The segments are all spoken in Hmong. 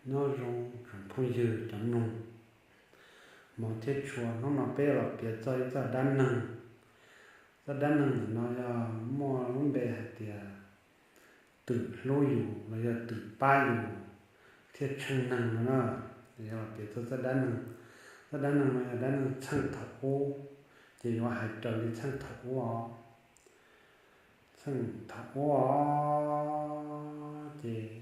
Nyob zoo tsoom phooj ywg cov mloog, hmov thiab tshua, hnub no peb los piav txog ib txoj dab neeg. Txoj dab neeg ntawm no yog muaj lub npe hais tias twm hlub yus los yog twm pab yus thiaj tsheej neeg no na. Yog los piav txog txoj dab neeg, txoj dab neeg no yog dab neeg txheej thaum ub, ces yuav hais raws li txheej thaum ub os. Txheej thaum ub os, ces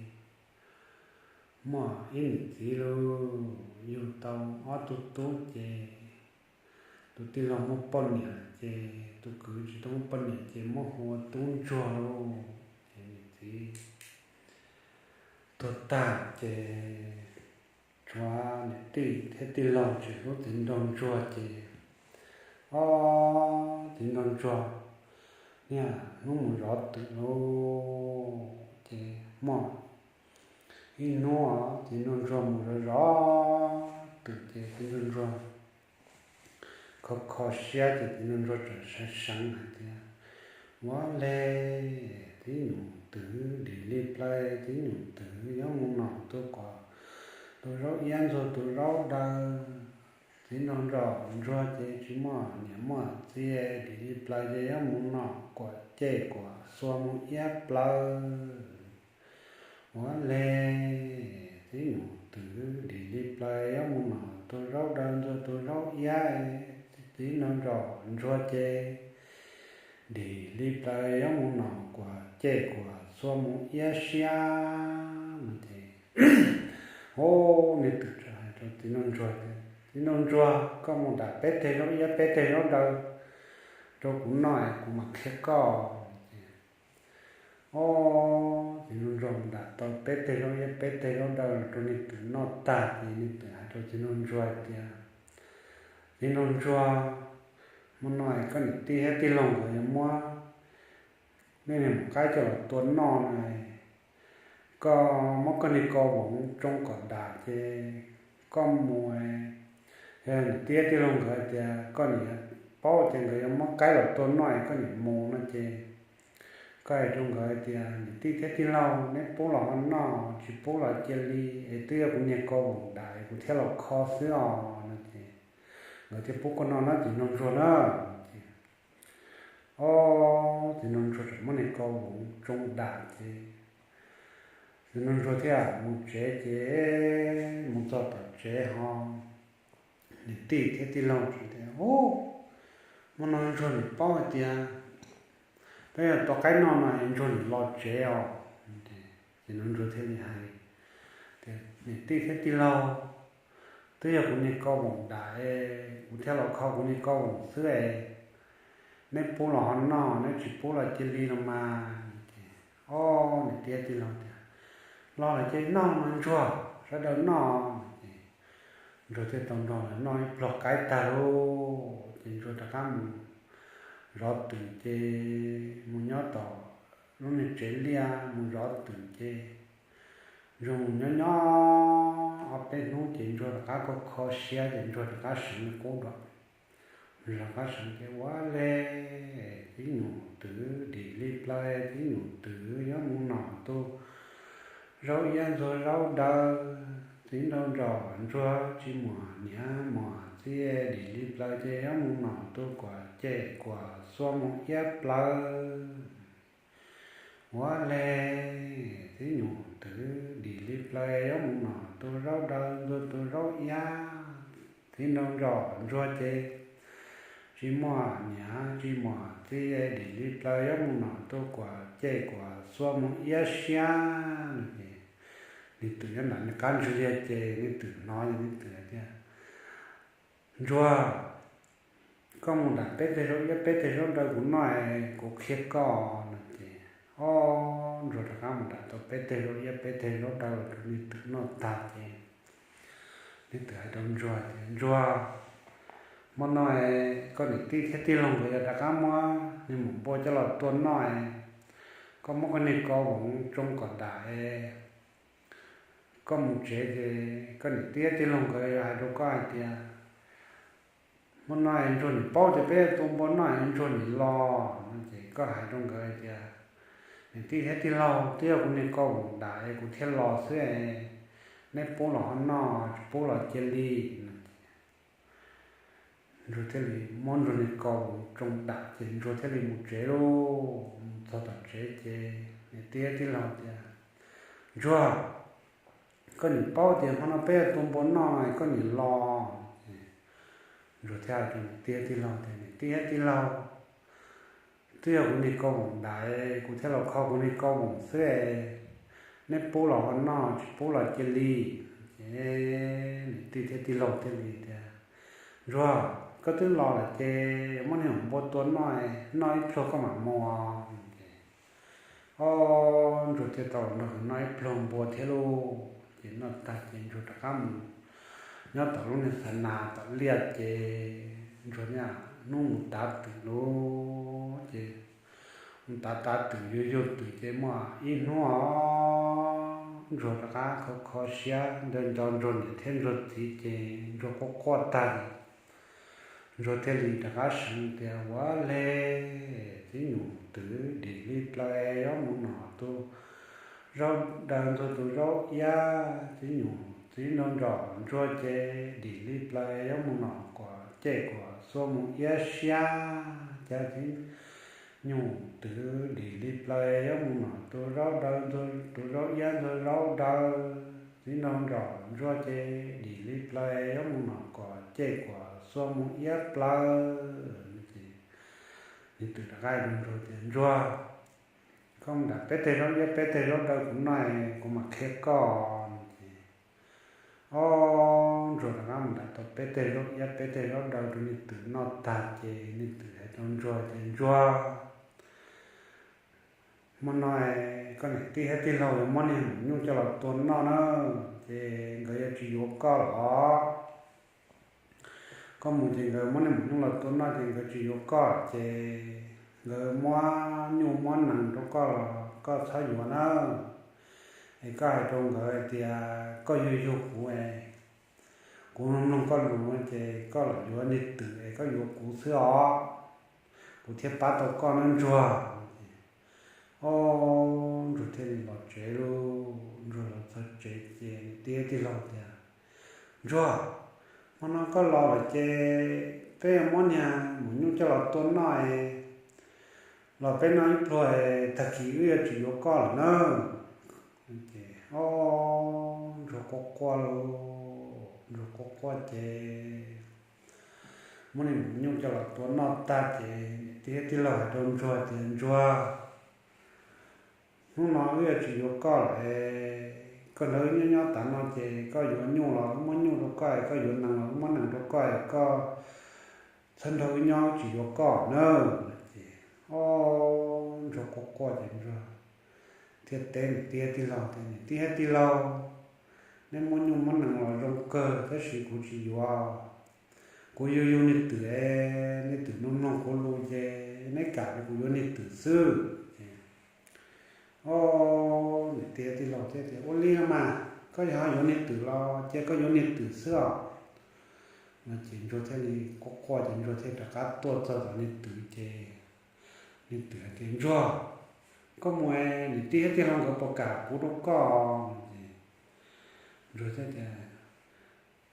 muaj ib niam txiv lauj, yug tau ob tug tub ces tus tij laug muaj poj niam lawm ces tus kwv tsis tau muaj poj niam ces muab hu ua tub ntsuag lauj. Ces niam txiv tuag tag ces tshuav niam tij thiab tij laug tsis hlub txiv nraug ntsuag ces, ob, txiv nraug ntsuag niaj hnub mus zov twm lauj. Ces muaj ib hnub txiv nraug ntsuag mus zov zov twm ces txiv nraug ntsuag kho kho siab ces txiv nraug ntsuag txawm seev seev hais tias, ua le, tib nyuag twm dim li plaws, tib nyuag twm yuav mus nom tus quas, tus zaub iab ntxuag tus zaub daw. Txiv nraug nraug ntsuag ces tsis muaj niam muaj txiv, dim li plaws ces yuav mus nom kuam cej kuam xua mus iab plaws. Ua le, tib nyuag twm dim li plaws yuav mus nom tus zaub daw ntxuag tus zaub iab. Txiv nraug nraug ntsuag ces dim li plaws yuav mus nom kuam cej kuam xua mus iab siab no ces, o, niag twm txawm hais rau txiv nraug ntsuag tias, txiv nraug ntsuag, koj mus dam peb teg zaub iab peb teg zaub daw rau kuv noj es kuv mam qhia koj. Ces, o, txiv nraug ntsuag mus dam tau peb teg zaub iab peb teg zaub daw los rau niag twm noj tag ces niag twm hais rau txiv nraug ntsuag hais tias, txiv nraug ntsuag, hmo no es koj niam tij thiab tij laug nkawd yuav muab nej niag maum qaib coj los tua noj no, koj muab koj niag ko voos tsoo kom dam ces koj mus, yog niam tij thiab tij laug nkawd hais tias koj niam paub tias nkawd yuav muab qaib los tua noj es koj niam mus no ces koj hais rau nkawd hais tias, niam tij thiab tij laug, neb pub los ho noj, tsis pub los cia li, es twb yog kuv niag ko voos dam es kuv thiaj los kho xwb os no ces nkawd thiaj pub koj noj na txiv nraug ntsuag na. Ces, o, txiv nraug ntsuag txawm muab niag ko voos tsoo dam ces txiv nraug ntsuag thiaj mus tsev ces mus txog tom tsev ho niam tij thiab tij laug tseem tias, u, hmo no ntsuag nim paub hais tias peb yog tua qaib noj no es ntsuag nim los tsev os. Ces nraug ntsuag thiaj li hais tias, niam tij thiab tij laug, twb yog kuv niag ko voos dam es kuv thiaj los kho kuv niag ko voos xwb es, neb pub los ho noj, neb tsis pub los cia li no mas. Ces, o, niam tij thiab tij laug tias, los lawm ces noj mas ntsuag, sawv daws noj. Ces ntsuag thiaj tau nrog lawv noj ib pluag qaib tag lauj ces ntsuag rov qab mus zov twm ces mus nyob tom lub niag tsev liaj mus zov twm ces ntsuag mus nyob nyob ob peb hnub ces ntsuag rov qab kho kho siab ces ntsuag rov qab seev li qub dua. Ntsuag rov qab seev ces ua le, tib nyuag twm dim li plaws, tib nyuag twm yuav mus nom tus zaub iab ntxuag zaub daw. Txiv nraug nraug ntsuag tsis muaj niam muaj txiv, dim li plaws ces yuav mus nom tus kuam cem kuam xua mus iab plaws. Ua le, tib nyuag twm dim li plaws yuav mus nom tus zaub daw ntxuag tus zaub iab. Txiv nraug nraug ntsuag ces tsis muaj niam tsis muaj txiv, dim li plaws yuav mus nom tus kuam cem kuam xua mus iab siab no ces niag twm nyob nram niag qab ntswg liaj ces niag twm hnov ces niag twm hais tias, ntsuag, koj mus dam peb teg zaub iab peb teg zaub daw kuv noj es kuv qhia koj no ces, o, ntsuag rov qab mus dam tau peb teg zaub iab peb teg zaub daw los rau niag twm noj tag ces niag twm hais rau ntsuag tias, ntsuag, hmo no es koj niam tij thiab tij laug nkawd yuav rov qab muab niag maum npua coj los tua noj es koj muab koj niag ko voos tsoo kom dam es koj mus tsev ces koj niam tij thiab tij laug nkawd yuav hais rau koj hais tias, hmo no es ntsuag nim paub tias peb tua npua noj es ntsuag nim los no ces koj hais rau nkawd hais tias, niam tij thiab tij laug, twb yog kuv niag ko voos dam es kuv thiaj los xwb es, neb pub los ho noj, tsis pub los cia li. Ntsuag thiaj li muab Ntsuag niag kaus voom tsoo dam ces Ntsuag thiaj li mus tsev lauj. Mus txog tom tsev ces niam tij thiab tij laug tias, Ntsuag, koj nim paub tias hmo no peb yuav tua npua noj no koj nim los. Ntsuag thiaj hais rau niam tij thiab tij laug tias, Niam tij thiab tij laug, twb yog kuv niag kaus voom dam, kuv thiaj los kho kuv niag kaus voom xwb es, neb pub los ho noj, tsis pub los cia li. Ces niam tij thiab tij laug thiaj li tias, Ntsuag, koj twb los lawm ces muab niag npua tua noj, noj ib pluag koj mam mus. Ob, Ntsuag thiaj tau nrog nws noj ib pluag npua thiab lauj. Ces noj tag ces Ntsuag rov qab mus nyob tom lub niag xav nas tom liaj ces Ntsuag niaj hnub mus tav twm lauj. Ces mus tav tav twm yug yug twm ces muaj ib hnub os, Ntsuag rov qab kho kho siab nco nco Ntsuag niam thiab Ntsuag txiv ces Ntsuag quaj quaj tag li. Ntsuag thiaj li rov qab seev tias, Ua le, txiv nyuj twm dim li plaws es yuav mus nom tus zaub daws ntxuag tus zaub iab, txiv nyuj txiv nraug nrog Ntsuag ces dim li plaws es yuav mus nom kuam cej kuam xua mus iab siab, cas txiv nyuj twm dim li plaws es yuav mus nom tus zaub daws ntxuag tus zaub iab ntxuag zaub daws, txiv nraug nrog Ntsuag ces dim li plaws es yuav mus nom kuam cej kuam xua mus iab plaws. Ces niag twm rov qab hais rau Ntsuag tias, Ntsuag, koj mus nram peb teg zaub iab peb teg zaub daws kuv noj, kuv mam qhia koj. Ces ob, Ntsuag rov qab mus nram tau peb teg zaub iab peb teg zaub daws rau niag twm noj tag ces niag twm hais rau Ntsuag tias, Ntsuag, hmo no koj niam tij thiab tij laug yuav muab niag maum nyuj coj los tua noj na. Ces nkawd yuav tsis yuav koj los? Koj mus ces nkawd muab niag maum nyuj los tua noj ces nkawd tsis yuav koj ces nkawd muab nyuj muab nees rau koj los koj txhob yuav na. Es koj hais rau nkawd hais tias koj yug yug kuv es kuv mloog mloog koj lus no ces koj los yuav niag twm es koj yuav kuv xwb os, kuv thiaj pab tau koj nawb Ntsuag. Ob, Ntsuag thiaj li los tsev lauj. Ntsuag los txog tsev ces niam tij thiab tij laug tias, Ntsuag, hmo no koj los lawm ces peb yuav muab niag maum nyuj coj los tua noj es los peb noj ib pluag es tag kis wb yuav tsis yuav koj lawm nawb. Ces ob, Ntsuag quaj quaj lauj. Ntsuag quaj quaj ces muab niag maum nyuj coj los tua noj tag ces niam tij thiab tij laug hais rau Ntsuag tias, Ntsuag, hnub no wb yuav tsis yuav koj lawm es koj nrog wb nyob nyob tas no ces koj yuav nyuj los wb muab nyuj rau koj es koj yuav nees los wb muab nees rau koj es koj txhob nrog wb nyob wb tsis yuav koj nawb. Ces ob, Ntsuag quaj quaj ces Ntsuag thiaj teb niam tij thiab tij laug tias, Niam tij thiab tij laug, neb muab nyuj muab nees los zoo kawg tab sis kuv tsis yuav. Kuv yug yug niag twm es niag twm mloog mloog kuv lus ces neb kam ces kuv yuav niag twm xwb. Ces ob, niam tij thiab tij laug thiaj tias, Ua li no mas koj yog yuav niag twm los ces koj yuav niag twm xwb os. No ces Ntsuag thiaj li quaj quaj ces Ntsuag thiaj rov qab tuaj txog tom niag twm ces niag twm hais tias, Ntsuag, koj mus es niam tij thiab tij laug nkawd puas kam kuv rau koj? Ces Ntsuag thiaj tias,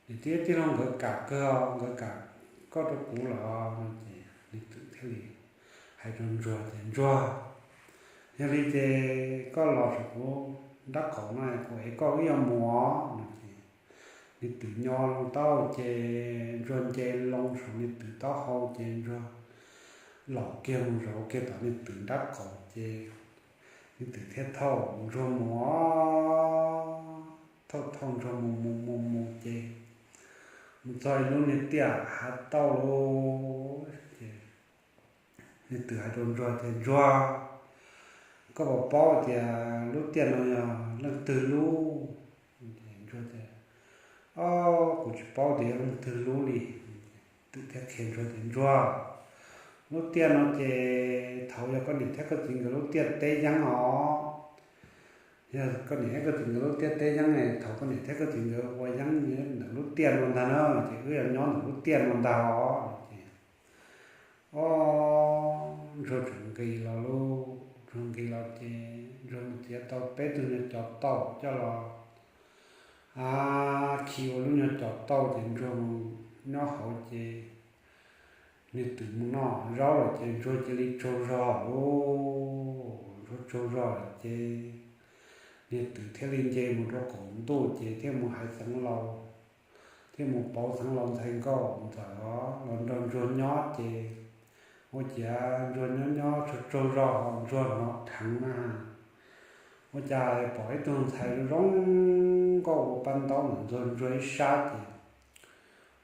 Niam tij thiab tij laug nkawd kam kawg os, nkawd kam koj rau kuv los? No ces niag twm thiaj li hais rau Ntsuag tias, Ntsuag, yog li ces koj los saum kuv nrab qaum no kuv ev koj wb yuav mus os. No ces niag twm nyo loo taub hau ces Ntsuag nce loo saum niag twm taub hau ces Ntsuag los kiag mus zaum kiag tom niag twm nrab qaum ces niag twm thiaj thauj Ntsuag mus os. Thauj thauj Ntsuag mus mus mus mus ces mus txog ib lub niag tiaj hav tauj lauj. Ces niag twm hais rau Ntsuag tias, Ntsuag, koj puas paub tias lub tiaj no yog leej twg lub? Ntsuag tias, Ob, kuv tsis paub tias yog leej twg lub li. Twm thiaj qhia Ntsuag tias, Ntsuag, lub tiaj no ces thaum yog koj niam thiab koj txiv nkawd lub tiaj teb yeeb os. Yog koj niam thiab koj txiv nkawd lub tiaj teb yeeb, thaum koj niam thiab koj txiv nkawd ua yeeb ntawm lub tiaj no ntag na, ces wb yuav nyob ntawm lub tiaj no ntag os. Ces ob, Ntsuag tseem nqis los lauj. Ntsuag nqis los ces Ntsuag mus txiav tau peb tug niag cov taum coj los a, khi ua lub nyuag cov tauj ces Ntsuag mus nyob hauv ces niag twm mus noj zaub lawm ces Ntsuag cia li tsaug zog lauj. Ntsuag tsaug zog lawm ces niag twm thiaj li nce mus rau qaum ntuj ces thiaj mus hais Xeev Laus, thiaj mus pauv Xeev Laus ntxhais Nkauj Ntxawm los nrog Ntsuag nyob ces ua ciav Ntsuag nyob nyob tsaug tsaug zog ho Ntsuag hnov dheev na. Ua cas pom ib tug ntxhais zoo nkauj ua paj ntaub ntawm Ntsuag, Ntsuag ib sab ces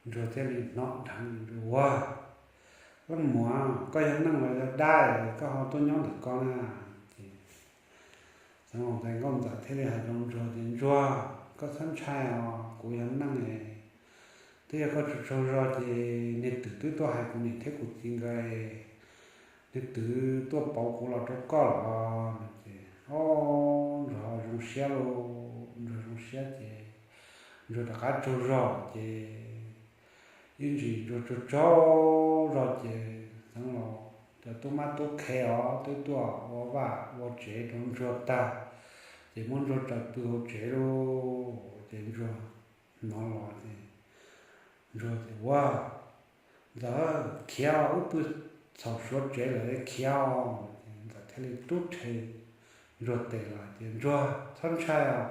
Ntsuag thiaj li hnov dheev, Ua, leej muam, koj yog neeg los yog dab koj ho tuaj nyob ntawm ko na? Ces Xeev Laus ntxhais Nkauj Ntxawm thiaj li hais rau Ntsuag tias, Ntsuag, koj txhob ntshai os, kuv yog neeg es twb yog koj tsaug tsaug zog ces niag twm twb tuaj hais kuv niam thiab kuv txiv nkawd, niag twm tuaj pauv kuv los rau koj los no. Ces o, Ntsuag ho zoo siab lauj. Ntsuag zoo siab ces Ntsuag rov qab tsaug zog ces ib ntsis Ntsuag tsaug tsaug zog ces Xeev Laus cov tub mab tub qhe os twb tuaj ua vaj ua tsev rau Ntsuag tag ces muab Ntsuag tsaws pw hauv tsev lauj. Ces Ntsuag hnov los ces Ntsuag tias, Ua, Ntxawm, khiav os, wb pw txhaum suav tsev lawm, khiav os. Ntxawm thiaj li rub rhe Ntsuag tes los tias, Ntsuag, txhob ntshai os,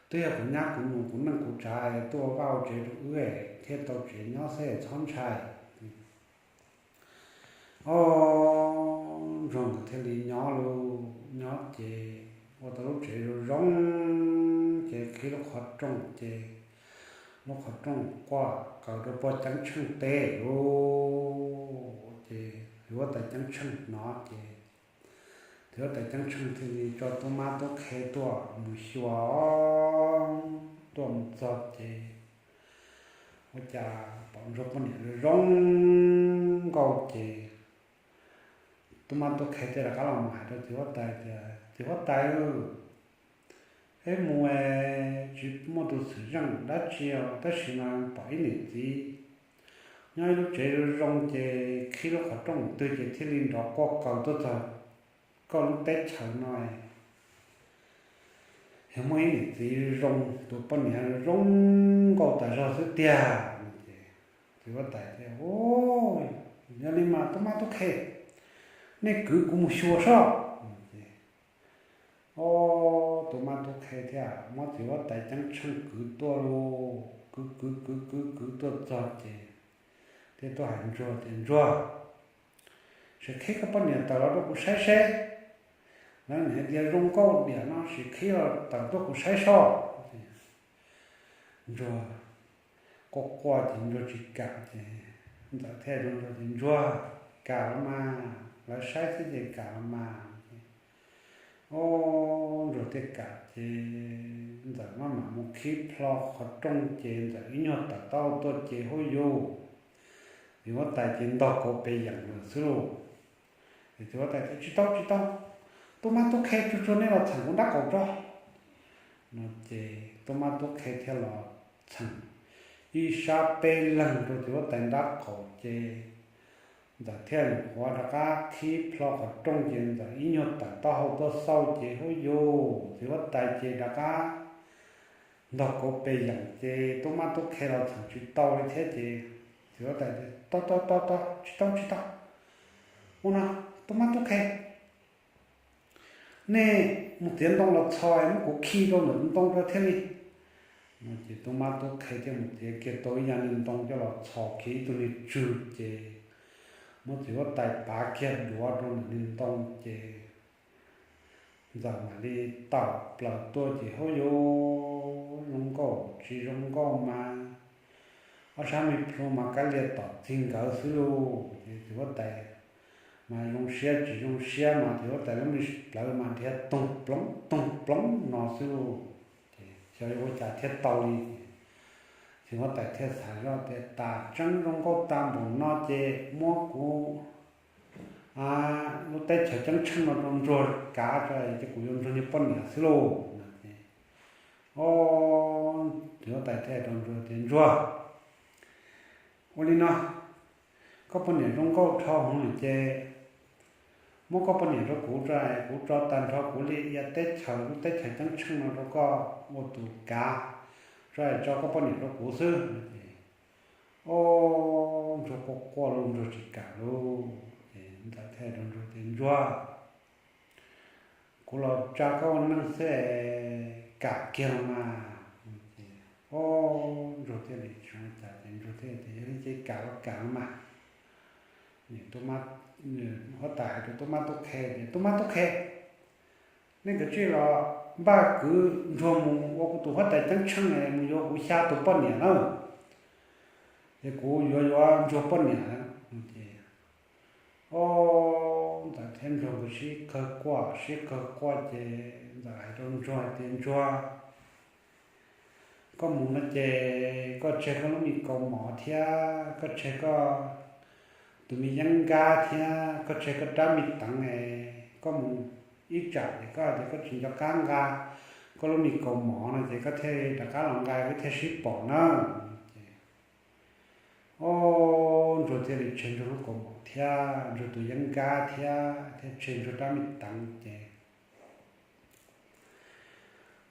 twb yog kuv nyab kuv nus kuv neej kuv tsav tuaj ua vaj ua tsev rau wb thiaj tau tsev nyob xwb, txhob ntshai. O, Ntsuag nkawd thiaj li nyob lauj. Nyob ces ua tau lub tsev zoo zoo ces qhib lub qhov rooj ces lub qhov rooj quaj kaws rau pog Ceeb Tsheej teb lauj. Ces txiv huab tais Ceeb Tsheej hnov ces txiv huab tais Ceeb Tsheej thiaj li tso tub mab tub qhe tuaj mus xyuas, tuaj mus txog ces ua cas pom Ntsuag poj niam zoo nkauj ces tub mab tub qhe thiaj rov qab los mus hais rau txiv huab tais tias, Txiv huab tais, peb mus es tsis muaj tus xwm zeej dab tsi os, tab sis mas pom ib niam txiv nyob ib lub tsev zoo zoo ces qhib lub qhov rooj twg ces thiaj li nrov quaj kaws tuaj txog koj lub teb chaws no. Yog muaj ib niam txiv zoo, tus poj niam zoo nkauj tas zog xwb tiag. Ces txiv huab tais tias, Yog li mas tub mab tub qhe, nej kwv kuv mus xyuas soj. Ces o, tub mab tub qhe thiaj muab txiv huab tais Ceeb Tsheej kwv tuaj lauj. Kwv kwv kwv kwv kwv tuaj txog ces thiaj tuaj hais Ntsuag tias, Ntsuag, sim qhib koj poj niam tawm los rau kuv saib seb. Lawv niaj tias zoo nkauj diam no, sim qhib los tawm tuaj kuv saib soj. Ntsuag quaj quaj ces Ntsuag tsis kam ces Ntxawm thiaj hais rau Ntsuag tias, Ntsuag, kam los mas, lawv saib xwb ces kam los mas. O, Ntsuag thiaj kam ces Ntxawm maj mam mus qhib plho qhov rooj ces Ntxawm ib nyuag tawm taub hau tuaj ces huab yus, txiv huab tais ces ntog kauv pes yeem lawm xwb lauj. Ces txiv huab tais tias, Tsis tau, tsis tau, tub mab tub qhe, tsuag tsuag nej los txheem kuv nrab qaum tso. No ces tub mab tub qhe thiaj los txheem ib sab peb leeg rau txiv huab tais nrab qaum ces Ntxawm thiaj nyuam qhuav rov qab qhib plho qhov rooj ces Ntxawm ib nyuag tawm taub hau tuaj xauj ces huab yus, txiv huab tais ces rov qab ntog kauv pes yeem ces tub mab tub qhe los txheem tsis tau li thiab ces txiv huab tais tias, Tau, tau, tau, tau, tsis tau, tsis tau. Ua no, tub mab tub qhe, nej mus txiav ntoo los txhos es muab kuv khi rau ntawm ntoo rau thiaj li. No ces tub mab tub qhe thiaj mus txiav kiag tau ib yav niag ntoo coj los txhos kiag ib tug niag tswg ces muab txiv huab tais pav kiag duav rau ntawm niag ntoo ces Ntxawm mam li tawm plaws tuaj ces huab yus, zoo nkauj tsis zoo nkauj mas ob sab me plhu mas kav liam tom txig nkawd xwb lauj. Ces txiv huab tais mas zoo siab tsis zoo siab mas txiv huab tais lub me plawv mas dhia toog ploov toog ploov no xwb lauj. Ces xyov yuav ua cas thiaj tau li. Txiv huab tais thiaj xav zoj tias, Tas tseeb zoo nkauj tag npaum no ces muab kuv lub teb chaws ceeb tsheej no rau Ntsuag kav tso ces kuv yuav Ntsuag niag poj niam xwb lauj. O, txiv huab tais thiaj hais rau Ntsuag tias, Ntsuag, ua li no, koj poj niam zoo nkauj dhau heev lawm ces muab koj poj niam rau kuv tso, kuv tso tag nrho kuv li ia teb chaws, lub teb chaws ceeb tsheej no rau koj ua tus kav, tso koj poj niam rau kuv xwb no ces, o, Ntsuag quaj quaj lauj, Ntsuag tsis kam lauj. Ces Ntxawm thiaj rau Ntsuag tias, Ntsuag, kuv los tsa koj ua neej xwb, kam kiag los mas. Ces, o, Ntsuag thiaj li tsis ua cas ces Ntsuag thiaj tias, Yog li ces kam los kam mas. Huab tais hais rau tub mab tub qhe tias, Tub mab tub qhe, nej kav tsij los npaj kwv Ntsuag mus ua kuv tus huab tais ceeb tsheej, mus yuav kuv xya tus poj niam na, ces kuv yuav yuav Ntsuag poj niam. Ces, o, Ntxawm thiab Ntsuag nkawd sib qawg quaj sib qawg quaj ces Ntxawm hais rau Ntsuag hais tias, Ntsuag, koj mus no ces koj tseg koj lub me kaus mom thiab koj tseg koj tus me yeeb nkab thiab koj tseg koj rab me teev es koj mus ib tsam ces koj hais tias koj tsis nco qab nqa koj lub me kaus mom no ces koj thiaj rov qab los nqa wb thiaj sib pom na. Ces, o, Ntsuag thiaj li tseg Ntsuag lub kaus mom thiab Ntsuag tus yeeb nkab thiab thiaj tseg Ntsuag rab me teev ces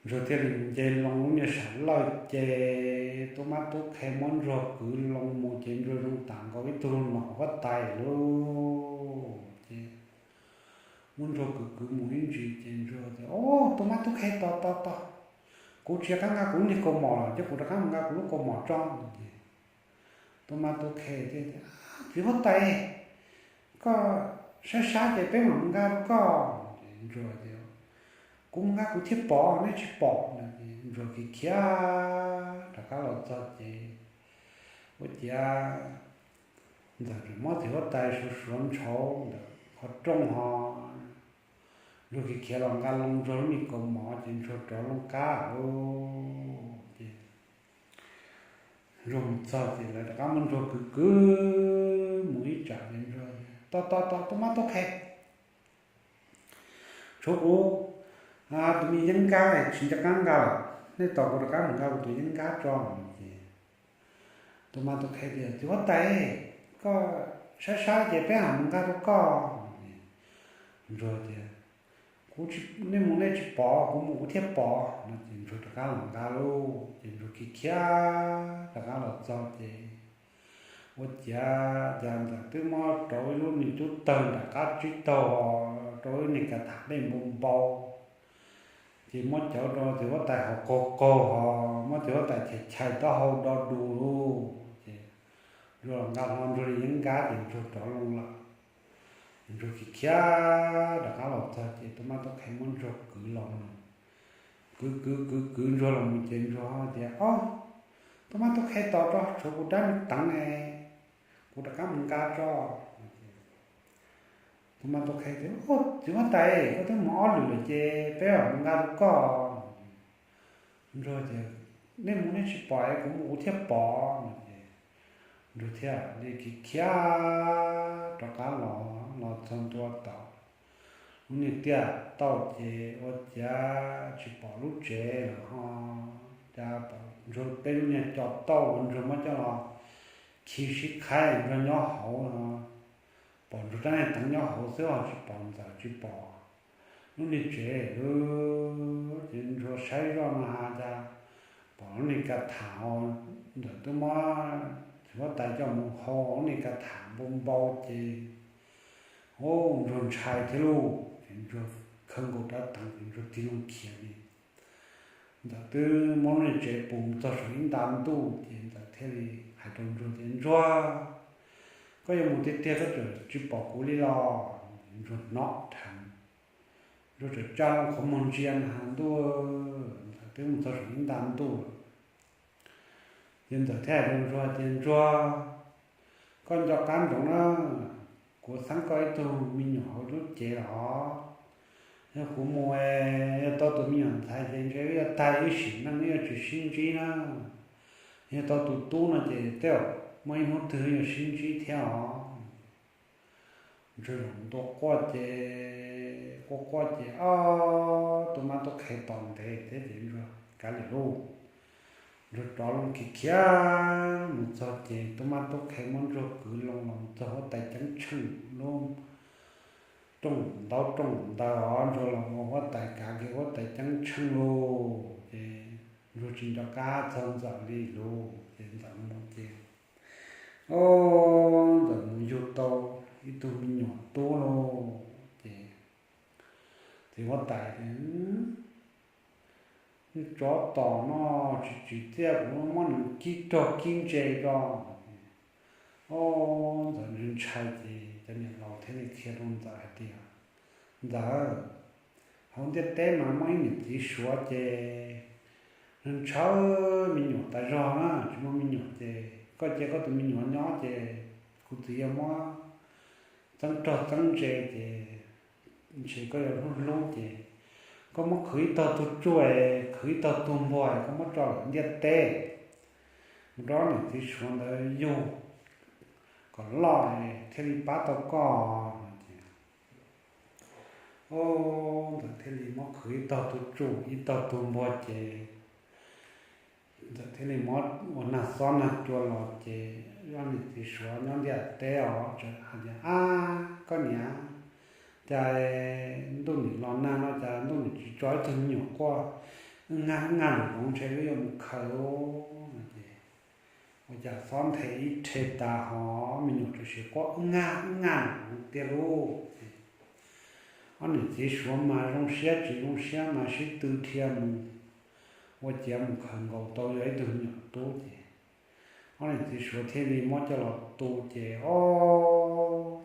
Ntsuag thiaj li nce loo lub niag sam lawj ces tub mab tub qhe muab Ntsuag kwv loo mus ces Ntsuag zoo tam nkaus ib tug nom huab tais lauj. Ces muab Ntsuag kwv kwv mus ib ntsis ces Ntsuag tias, Au, tub mab tub qhe, tos tos tos, kuv tsis nco qab nqa kuv lub niag kaus mom lawm, cia kuv rov qab mus nqa kuv lub kaus mom tso. Ces tub mab tub qhe thiaj tias, Txiv huab tais, koj saib saib ces peb mam mus nqa rau koj. Ces Ntsuag tias, Kuv mus nqa kuv thiaj pom, nej tsis pom no. Ces Ntsuag khiav khiav rov qab los txog ces ua ciav Ntxawm tseem muab txiv huab tais suav suav ntshauv ntawm qhov rooj ho Ntsuag khiav khiav los nqa loo Ntsuag lub me kaus mom ces Ntsuag rov loo qab lauj. Ces Ntsuag mus txog ces lawv rov qab muab Ntsuag kwv kwv mus ib tsam ces Ntsuag, Tos tos tos, tub mab tub qhe, tshuav kuv tus me yeeb nkab tsis nco qab nqa lawm, nej tos kuv rov qab mus nqa kuv tus yeeb nkab tso. Ces tub mab tub qhe tias, Txiv huab tais, koj saib saib ces peb mam mus nqa rau koj. Ntsuag tias, Kuv, nej mus nej tsis pom, kuv mus kuv thiaj pom no. Ces Ntsuag rov qab los nqa lauj. Ces Ntsuag khiav khiav rov qab los txog ces ua ciav cas Ntxawm twb muab rau ib lub niag cub tawg nram qab tsib taug rau ib niag kas tham dej npau npau. Ces muab cawv rau txiv huab tais haus qaug qaug ho muab txiv huab tais chais chais taub hau do du lauj. Ces Ntsuag los nqa hlo Ntsuag li yeeb nkab ces Ntsuag rov loo lawm. Ntsuag khiav khiav rov qab los txog ces tub mab tub qhe muab Ntsuag kwv los mus, kwv kwv kwv kwv Ntsuag los mus ces Ntsuag tias, Au, tub mab tub qhe, tos tso, tshuav kuv rab me teev ne, kuv rov qab mus nqa tso. Tub mab tub qhe tias, Txiv huab tais, koj twb mus ob lwm lawm ces peb mam mus nqa rau koj. Ntsuag tias, Nej mus nej tsis pom es kuv mus kuv thiaj pom no. Ces Ntsuag thiaj li khiav khiav rov qab los, los txog ntua tom lub niag tiaj tauj ces ua ciav tsis pom lub tsev lawm ho. Cas pom Ntsuag peb lub niag co tauj uas Ntsuag muab coj los khi sib qhaib Ntsuag nyob hauv no, pom Ntsuag rab niag teev nyob hauv xwb ho tsis pom Ntxawm tsis pom lub niag tsev. Ces Ntsuag saib zoj no ha cas pom lub niag kas tham, Ntxawm twb muab txiv huab tais coj mus hau lub niag kas tham npau npau ces, u, Ntsuag ntshai thiab lauj. Ces Ntsuag khawb nkaus rab teev ces Ntsuag tig loo khiav li. Ntxawm twb muab lub niag tsev pus mus txog saum ib nta ntuj ces Ntxawm thiaj li hais rau Ntsuag tias, Ntsuag, koj yuav mus tiag tiag koj tseem tsis pom kuv li los? Ntsuag hnov dheev, Ntsuag tseem tsa loo qhov muag ntsia na has ntuj, Ntxawm twb mus txog saum ib nta ntuj lawm. Ces Ntxawm thiaj hais rau Ntsuag tias, Ntsuag, koj nco qab ntsoov na, kuv xeeb koj ib tug me nyuam hauv lub cev los. Yog kuv mus, yog tau tus me nyuam ntxhais ces ntshe wb yuav tag ib sim neej, wb yuav tsis sib ntsib na. Yog tau tus tub no ces tej zaum muaj ib hnub twg wb yuav sib ntsib thiab os. Ntsuag zaum ntua quaj ces, quaj quaj ces, o, tub mab tub qhe tos ntev thiab ces Ntsuag kav liam lauj. Ntsuag rov loo khiav khiav mus txog ces tub mab tub qhe muab Ntsuag kwv loo los mus txog huab tais ceeb tsheej lub rooj ntaub rooj ntawd os. Ntsuag los ua huab tais kav kiag huab tais ceeb tsheej lauj. Ces Ntsuag tsis nco qab txog Ntxawm li lauj. Ces Ntxawm mus ces, o, Ntxawm mus yug tau ib tug me nyuam tub lauj. Ces txiv huab tais tias, tsov tom no tsis tsim txiaj, kuv muab nws kib raug kib ntse tso. O, Ntxawm ntshai ntshai ces cov niam laus thiaj li qhia rau Ntxawm hais tias, Ntxawm, hauv ntiaj teb mas muaj ib niam txiv suav ces nws ntshaw me nyuam tas zog na, tsis muaj me nyuam ces koj cia koj tus me nyuam nyob ces kuv txiv yuav muab txeeb raug txeeb ntse ces ntshe koj yuav hlub hlub ces koj muab khwv ib tog tug tsuj, khwv ib tog tug npua, koj muab tso lawm ntiaj teb mus rau niam txiv suav ntawd yug kom loj thiaj li pab tau koj no ces, o, Ntxawm thiaj li muab khwv ib tog tug tsuj ib tog tug npua ces Ntxawm thiaj li muab ua nag xob nag cua los ces ob niam txiv suav nyob ntiaj teb os txawm hais tias, Ab, koj niam, cas ntuj nim los nag no cas ntuj nim tsis tso ib tug me nyuam quaj wb ngaj wb ngaj nraum zoov, ntshe wb yuav mus khaws lauj no ces ua cas xob nthe ib rhe tas ho me nyuam txawm sim quaj wb ngaj wb ngaj nraum zoov tiag lauj. Ces ob niam txiv suav mas zoo siab tsis zoo siab mas sib tw dhia mus ua ciav mus khaws nkaus tau yog ib tug me nyuam tub ces ob niam txiv suav thiaj li muab coj los tu ces, o,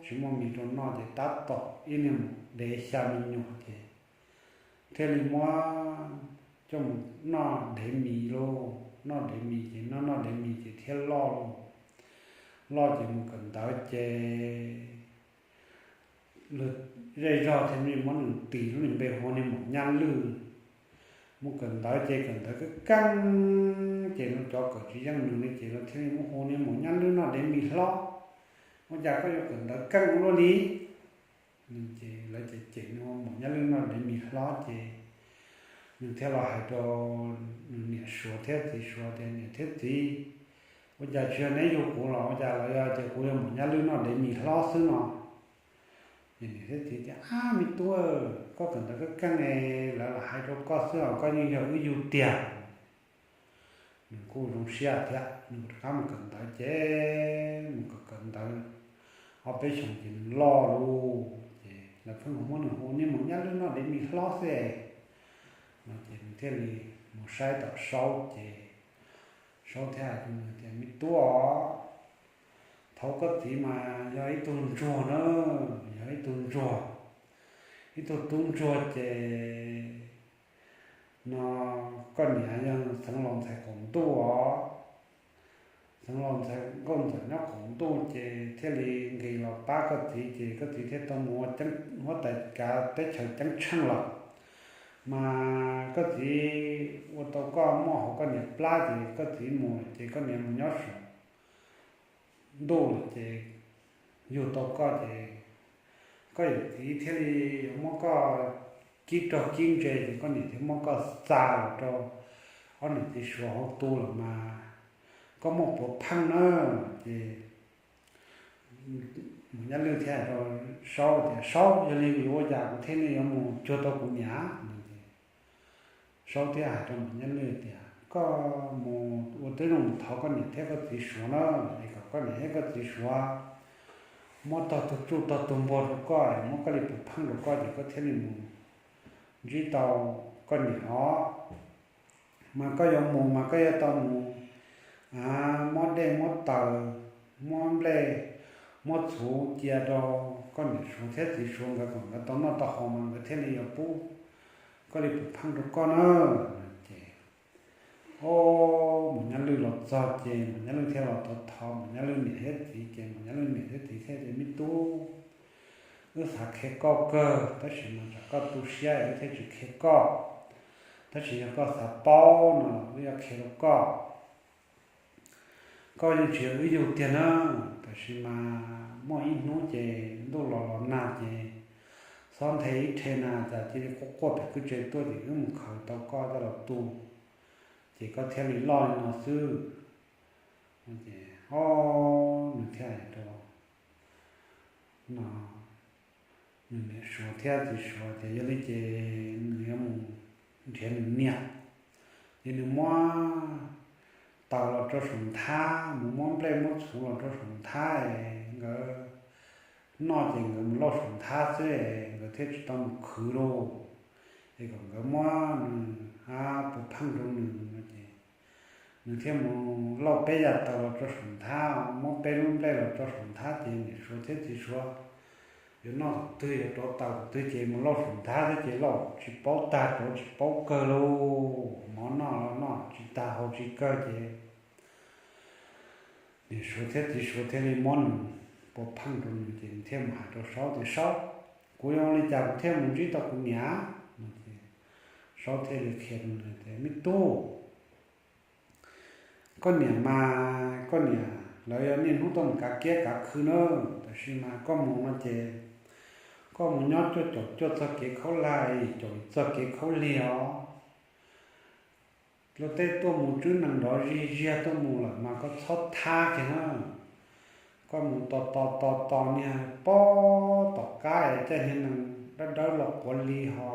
tsis muaj mis rau noj ces tab tom ib niag mus dev xya me nyuam ces thiaj li muab coj mus noj dev mis lauj. Noj dev mis ces noj noj dev mis ces thiaj loj lauj. Loj ces mus kawm ntawv ces luag zej zog thiaj li muab nws tis lub niag npe hu ua niag Maum Nyaj Lwj. Mus kawm ntawv ces kawm ntawv keej keej ces lawv cov kawm tsis yeej nws li ces lawv thiaj li muab hu ua niag Maum Nyaj Lwj noj dev mis hlob. Ua cas koj yuav kawm ntawv keej ua luaj li? Ces lawv cem cem nws ua Maum Nyaj Lwj noj dev mis hlob ces nws thiaj los hais rau nws niam suav thiab txiv suav tias, Niam thiab txiv, ua cas tsis yog neb yug kuv los ua cas lawv yog tias kuv yog Maum Nyaj Lwj noj dev mis hlob xwb no? Ces niam thiab txiv tias, Ab, me tub, koj kawm ntawv keej keej es lawv los hais rau koj xwb os, koj yeej yog wb yug tiag. Nws kuj zoo siab thiab, nws rov qab mus kawm ntawv ces mus kawm kawm ntawv ob peb xyoos ces nws loj lauj. Ces lawv pheej muab nws hu ua niag Maum Nyaj Lwj noj dev mis hlob xwb no. Ces nws thiaj li mus saib tom Saub ces Saub thiaj hais rau nws tias, Me tub os, thaum koj txiv mas yog ib tug ntsuag na, yog ib tug ntsuag, ib tug tub ntsuag ces no koj niam yog xeev laus ntxhais qaum ntuj os. Xeev laus ntxhais nkauj ntxawm nyob qaum ntuj ces thiaj li nqis los pab koj txiv ces koj txiv thiaj tau mus ua huab tais kav teb chaws ceeb tsheej lawm. Mas koj txiv ua tau koj muaj hauv koj niam plab ces koj txiv mus ces koj niam mus nyob saum ntuj lawm ces yug tau koj ces koj yawm txiv thiaj li yuav muab koj kib raug kib ntse ces koj niam thiaj muab koj xa los rau ob niam txiv suav hauv tu lawm mas koj muaj puav pheej na. Ces Maum Nyaj Lwj thiaj hais rau Saub tias, Saub, yog li vim ua cas kuv thiaj li yuav mus cuag tau kuv niam? Saub thiaj hais rau Maum Nyaj Lwj tias, Koj mus ua tib zoo mus thov koj niam thiab koj txiv suav na, es kom koj niam thiab koj txiv suav muab tog tug tsuj tog tug npua rau koj, muab koj li puav pheej rau koj ces koj thiaj li mus ntsib tau koj niam os. Mas koj yuav mus mas koj yuav tau mus muab dej muab taws, muab nplej, muab txhuv cia rau koj niam suav thiab txiv suav nkawd kom nkawd tau noj tau haus mas nkawd thiaj li yuav pub koj li puav pheej rau koj na. Ces, o, Maum Nyaj Lwj los txog ces Maum Nyaj Lwj thiaj los thov thov Maum Nyaj Lwj niam thiab txiv ces Maum Nyaj Lwj niam thiab txiv thiaj tias, Me tub, wb xav qhia koj kawg tab sis mas tsam koj tu siab wb thiaj tsis qhia koj. Tab sis yog koj xav paub no wb yuav qhia rau koj. Koj yeej tsis yog wb yug tiag na, tab sis mas muaj ib hnub ces ntuj los los nag ces xob nthe ib rhe na cas cia li quaj quaj pem kwj tse tuaj ces wb mus khaws tau koj coj los tu, ces koj thiaj li loj li no xwb. Ces, o, nws thiaj hais rau no nws niam suav thiab txiv suav tias yog li ces nws yuav mus nrhiav nws niam. Ces nws muab taws los rau saum nthab, mus muab nplej muab txhuv los rau saum nthab es nkawd noj ces nkawd mus lauj saum nthab xwb, nkawd thiaj tsis tau mus khwv lauj. Es kom nkawd muab nws puas pheej rau nws no ces nws thiaj mus lauj peb yam taws los rau saum nthab, muab peb lub nplej los rau saum nthab ces niam suav thiab txiv suav yuav noj qhov twg yuav rauv taws qhov twg ces mus lauj saum nthab thiab ces lauj tsis paub tag rauv tsis paub kawg lauj, mov noj los noj tsis tag haus tsis kawg ces niam suav thiab txiv suav thiaj li muab nws puas pheej rau nws ces nws thiaj mus hais rau saub tias saub, kuv yuav ua li cas kuv thiaj mus ntsib tau kuv niam no ces saub thiaj li qhia rau nws tias me tub, koj niam mas koj niam lawv yog niaj hnub tuaj mus kav kiab kav khw na, tab sis mas koj mus no ces koj mus nyob cuaj caum cuaj txog kev khaub lig, caum txog kev khaub lig os. Luag tej tuaj mus tswb nees nrov zig ziag tuaj mus lawm mas koj txhob thab kiag na. Koj mus tos tos tos tos niag pob tom qab es caij niag nees dawb dawb los quav li ho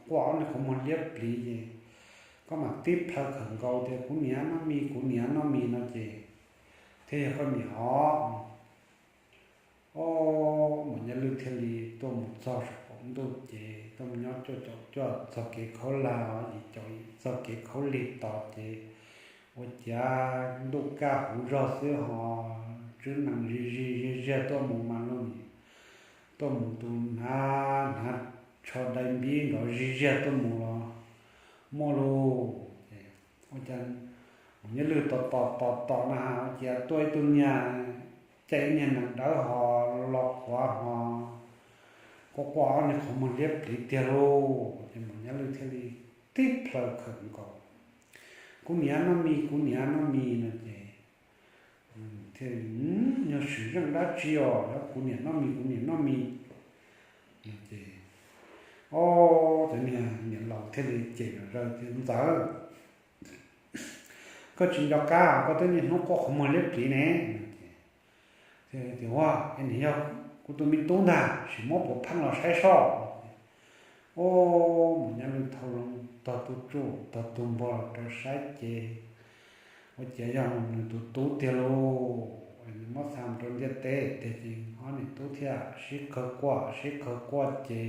quaj ob niag qhov muag liab pliv ces koj mam tib plhaw khawm nkaus tias kuv niam noj mis kuv niam noj mis no ces thiaj yog koj niam os. Os, Maum Nyaj Lwj thiaj li tuaj mus txog saum qaum ntuj ces tuaj mus nyob cuaj caum cuaj txog kev khaub lig os, yim caum yim txog kev khaub lig tos ces ua ciav ntuj kaj huv zog xwb ho tswb nees zig zig ziag ziag tuaj mus mas luag tuaj mus tus hnav hnav tsho dai npib nrov zig ziag tuaj mus los muaj lauj. Ces ua cas Maum Nyaj Lwj tos tos tos tos na ua ciav tuaj ib tug niag caij ib niag nees dawb ho los quav ho quaj quaj ob niag qhov muag liab pliv tiag lauj. Ces Maum Nyaj Lwj thiaj li tib plhaw khawm nkaus kuv niam noj mis kuv niam noj mis no ces thiaj li, nyuag swm zeej dab tsi os, yog kuv niam noj mis kuv niam noj mis no ces, o, cov niag niam laus thiaj li cem zom zaws tias ntxawm, koj tsis nco qab koj twb niaj hnub quaj qhov muag liab pliv ne. Tias ua es nws yog kuv tus me tub ntag, sim muab puav pheej los saib soj. O, Maum Nyaj Lwj thau loo tog tug tsuj tog tug npog los rau saib ces ua ciav yog nws tus tub tiag lauj. Nws muab xa rau ntiaj teb tiag ces ob niam tub thiaj sib qawg quaj sib qawg quaj ces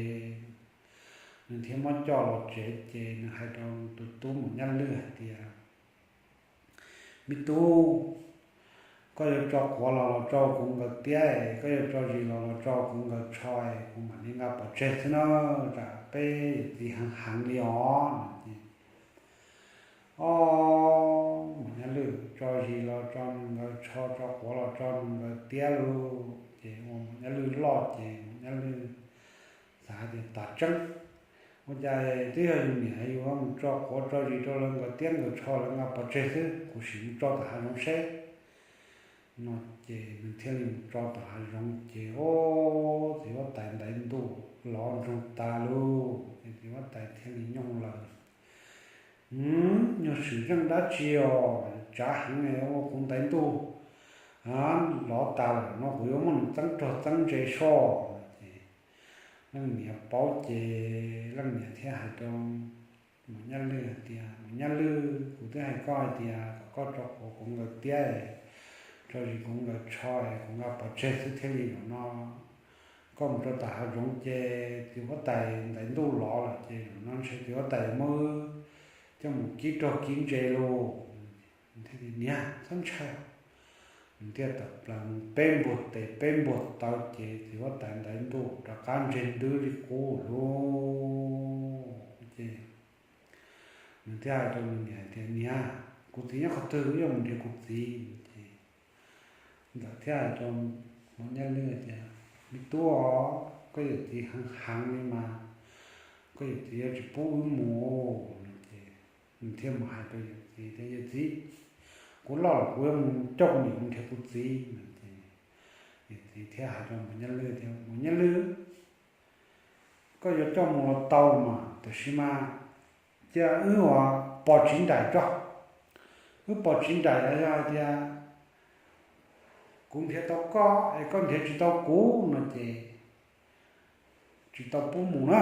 nws thiaj muab coj los tsev ces nws hais rau tus tub Maum Nyaj Lwj hais tias, me tub, koj yuav tso quav los los tso kuv nkaws tiab es koj yuav tso zis los los tso kuv nkaws tsho es kuv mam li nqa pov tseg xwb na, tsam peb yawm txiv heev heev li os no ces, o, Maum Nyaj Lwj tso zis los tso nws nkaws tsho, tso quav los tso nws nkaws tiab lauj. Ces ua Maum Nyaj Lwj loj ces Maum Nyaj Lwj xav tias tas tseeb, ua cas twb yog yus niam yus mus tso quav tso zis rau lawv nkaws tiab nkaws tsho lawv nqa pov tseg xwb, kuv sim mus tso tom hav zoov seb no ces nws thiaj li mus tso tom hav zoov ces, o, txiv huab tais ntaiv ntuj lov ntsoog tas lauj. Ces txiv huab tais thiaj li nyooj lawm, nyuag swm zeej dab tsi os, tsav heev ua kuv ntaiv ntuj lov tas lawm no kuv yuav muab nws txeeb rog txeeb ntse soj. Ces leej niam paub ces leej niam thiaj hais rau Maum Nyaj Lwj hais tias, Maum Nyaj Lwj, kuv twb hais koj hais tias kom koj tso quav kuv nkaws tiab, tso zis kuv nkaws tsho es kuv nqa pov tseg xwb thiaj li zaum no koj mus rau tom hav zoov ces txiv huab tais ntaiv ntuj lov lawm ces zaum no ntshe txiv huab tais yuav muab wb coj mus kib rog kib ntse lauj. Thiaj tias niam txhob ntshai, nws thiaj tawm plaws mus peb npuag tes peb npuag taw ces txiv huab tais ntaiv ntuj rov qab ntseg ntwb li qub lauj. Ces nws thiaj hais rau nws niam tias niam, kuv txiv nyob qhov twg, wb yuav mus nrhiav kuv txiv. Ces ntxawm thiaj hais rau Maum Nyaj Lwj tias me tub os, koj yawm txiv heev heev li mas koj yawm txiv yuav tsis pub wb mus no ces nws thiaj mus hais rau yawm txiv tias yawm txiv, kuv loj lawm kuv yuav mus coj kuv niam mus nrhiav kuv txiv no ces yawm txiv thiaj hais rau Maum Nyaj Lwj tias Maum Nyaj Lwj, koj yuav coj mus los tau mas tab sis mas cia wb ua pos tsiv nraim tso, wb pos tsiv nraim yog hais tias kuv nrhiav tau koj es koj nrhiav tsis tau kuv no ces tsis tau pub mus na.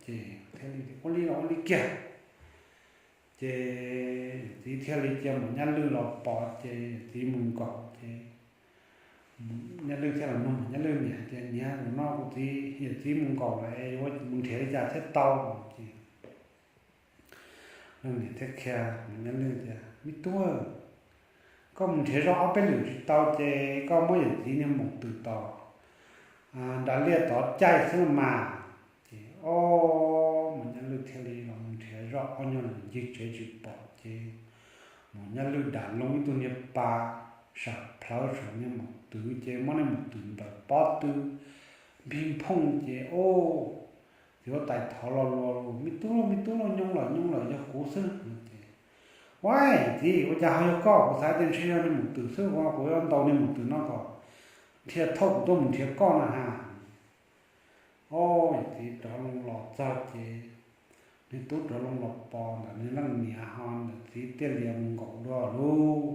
Ces thiaj li ua li los ua li kiag. Ces yawm txiv thiaj li cia Maum Nyaj Lwj los pom ces yawm txiv mus nkaum ces Nyaj Lwj thiaj los nug Maum Nyaj Lwj niam tias, Niam, zaum no kuv txiv, yawm txiv mus nkaum lawm es yuav mus nrhiav li cas thiaj tau? Ces leej niam thiaj qhia Maum Nyaj Lwj tias, Me tub, koj mus nrhiav zoj ob peb lwm tsis tau ces koj muab yawm txiv niag maum twm tom nra liaj tod caij xwb los mas. Ces ob, Maum Nyaj Lwj thiaj li los mus nrhiav zoj ob nyuag lwm ncig tsev tsis pom ces Maum Nyaj Lwj dam loo ib tug niag pas sam plhawv saum niag maum twm ces muab niag maum twm nplawm pob tw npig nphooj ces ob, txiv huab tais thov lo lus, Me tub lauj, me tub lauj, nyob lawm nyob lawm, yog kuv xwb. Ces, Ua, txiv, ua cas ho yog koj? Kuv xav tias ntshe yog niag maum twm xwb, ua kuv yuav ntaus niag maum twm no kom dhia thauj kuv tuaj mus nrhiav koj no ha. Ob, yawm txiv rov loo los txog ces niag tub rov loo los pos ntawm niag leej niam ho ntawm txiv tiaj lias mus nkaum dua lauj.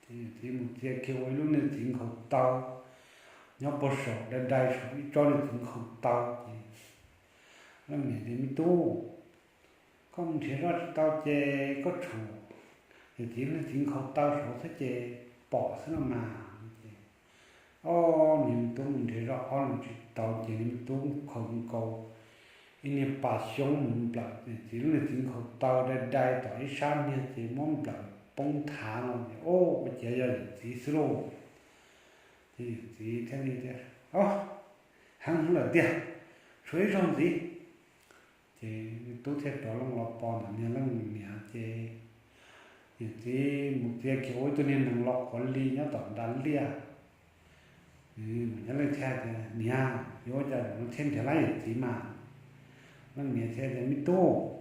Ces yawm txiv mus txia kiag ua ib lub niag txiv nkhaus taw nyob puag saum dai dai saum ib tsob niag txiv nkhaus taw ces leej niam tias, Me tub, koj mus nrhiav zoj tsis tau ces koj tshuam yawm txiv niag txiv nkhaus taw saud xwb ces pom xwb no mas. Ces ob, niag me tub mus nrhiav zoj ob lwm tsis tau ces niag me tub khaus nkaus ib niag pas xyoob mus nplawm yawm txiv lub niag txiv nkhaus taw dai dai tom ib sab niag ces muab nplawm poob nthav no ces ob, ua ciav yog yawm txiv xwb lauj. Ces yawm txiv thiaj li tias, Ob, heev lawm tiag, tshuav ib zaug ntxiv. Ces tub thiaj rov loo los pos ntawm niag leej niam ces yawm txiv mus txia kiag ua ib tug niag nees los quav li nyob tom nra liaj. Maum Nyaj Lwj thiaj tias, Niam, yuav ua cas zaum no thiaj nrhiav lab yawm txiv mas? Leej niam thiaj tias, Me tub,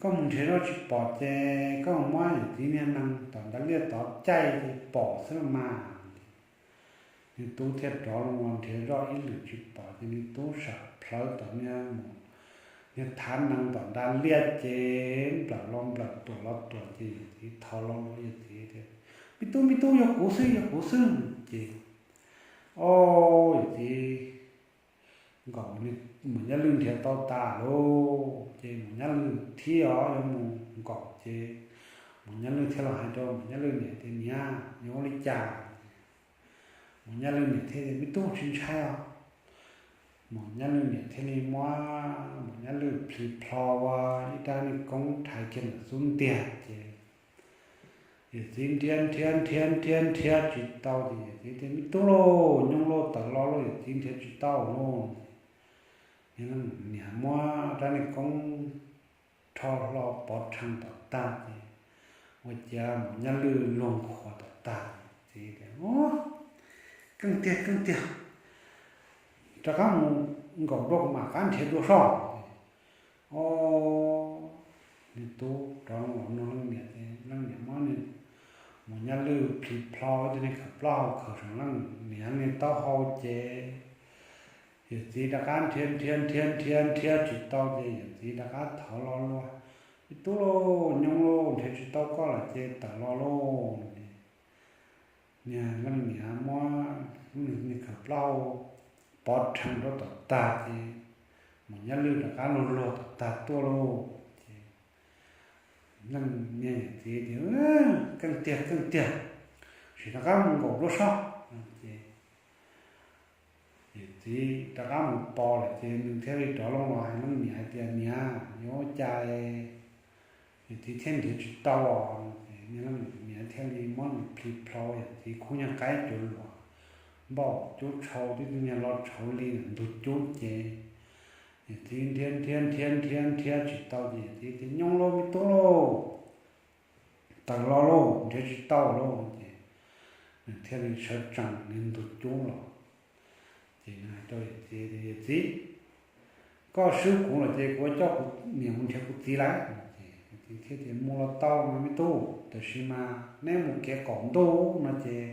koj mus nrhiav zoj tsis pom ces koj muab yawm txiv niag nees tom nra liaj tod caij ces pom xwb los mas. Niag tub thiaj rov loo los nrhiav zoj ib lwm tsis pom ces niag tub sam plhawv tom niag mus, niag thav nees tom nra liaj ces nplawm los nplawm tuam los tuam ces yawm txiv thov lo lus, yawm txiv tias, Me tub, me tub, yog kuv xwb, yog kuv xwb. Ces ob, yawm txiv nkaum, Maum Nyaj Lwj nrhiav tau tas lauj. Ces Maum Nyaj Lwj thiaj yuav mus nkaum ces Maum Nyaj Lwj thiaj los hais rau Maum Nyaj Lwj niam tias, Niam, yuav ua li cas? Maum Nyaj Lwj niam thiaj tias, Me tub, tsis ntshai os. Maum Nyaj Lwj niam thiaj li muab Maum Nyaj Lwj plhis plho ua ib rab niag koob rhais kiag ntawm xub ntiag ces yawm txiv nrhiav nrhiav nrhiav nrhiav nrhiav tsis tau ces yawm txiv tias, Me tub lauj, nyob lauj, tawm los lauj, yawm txiv nrhiav tsis tau lauj. Ces niam muab rab niag koob rho hlo pov rhees tom tag ces ua ciav Maum Nyaj Lwj luag nqhuav tom tag. Txiv tias, Keej tiag, keej tiag, rov qab mus nkaum dua kuv mam qab nrhiav dua soj. Ob, niag tub rov los nug leej niam ces leej niam muab Maum Nyaj Lwj plhis plho ib tug niag khaws plaub hau khaws saum leej niam niag taub hau ces yawm txiv rov qab nrhiav nrhiav nrhiav nrhiav nrhiav tsis tau ces yawm txiv rov qab thov lo lus, Me tub lauj, nyob lauj, nrhiav tsis tau koj lawm ces tawm los lauj. Niag leej niam muab niag khaws plaub hau pov rhees rau tom tag ces Maum Nyaj Lwj rov qab luag luag tom tag tuaj lauj. Ces leej niag yawm txiv tias, Keej tiag, keej tiag, sim rov qab mus nkaum dua soj. Ces yawm txiv rov qab mus pos lawm ces nws thiaj li rov loo los hais leej niam hais tias, Niam, yuav ua cas yawm txiv thiaj nrhiav tsis tau? Niam thiaj li muab nws plhis plho yawm txiv khub nyuag qaib cuag luas, npauj cub tshau tib tug niag lo tshauv li ntug cub ces yawm txiv nrhiav nrhiav nrhiav nrhiav nrhiav tsis tau ces yawm txiv tias, Nyob lauj, me tub lauj, tawm los lauj, nrhiav tsis tau lauj. Ces nws thiaj li sawv tsees nws ntug cub los. Ces nws hais rau yawm txiv tias, Yawm txiv, koj swb kuv lawm ces kuv yuav coj kuv niam mus nrhiav kuv txiv lawm. Ces yawm txiv thiaj tias, Mus los tau mas me tub, tab sis mas neb mus kev qaum ntuj no ces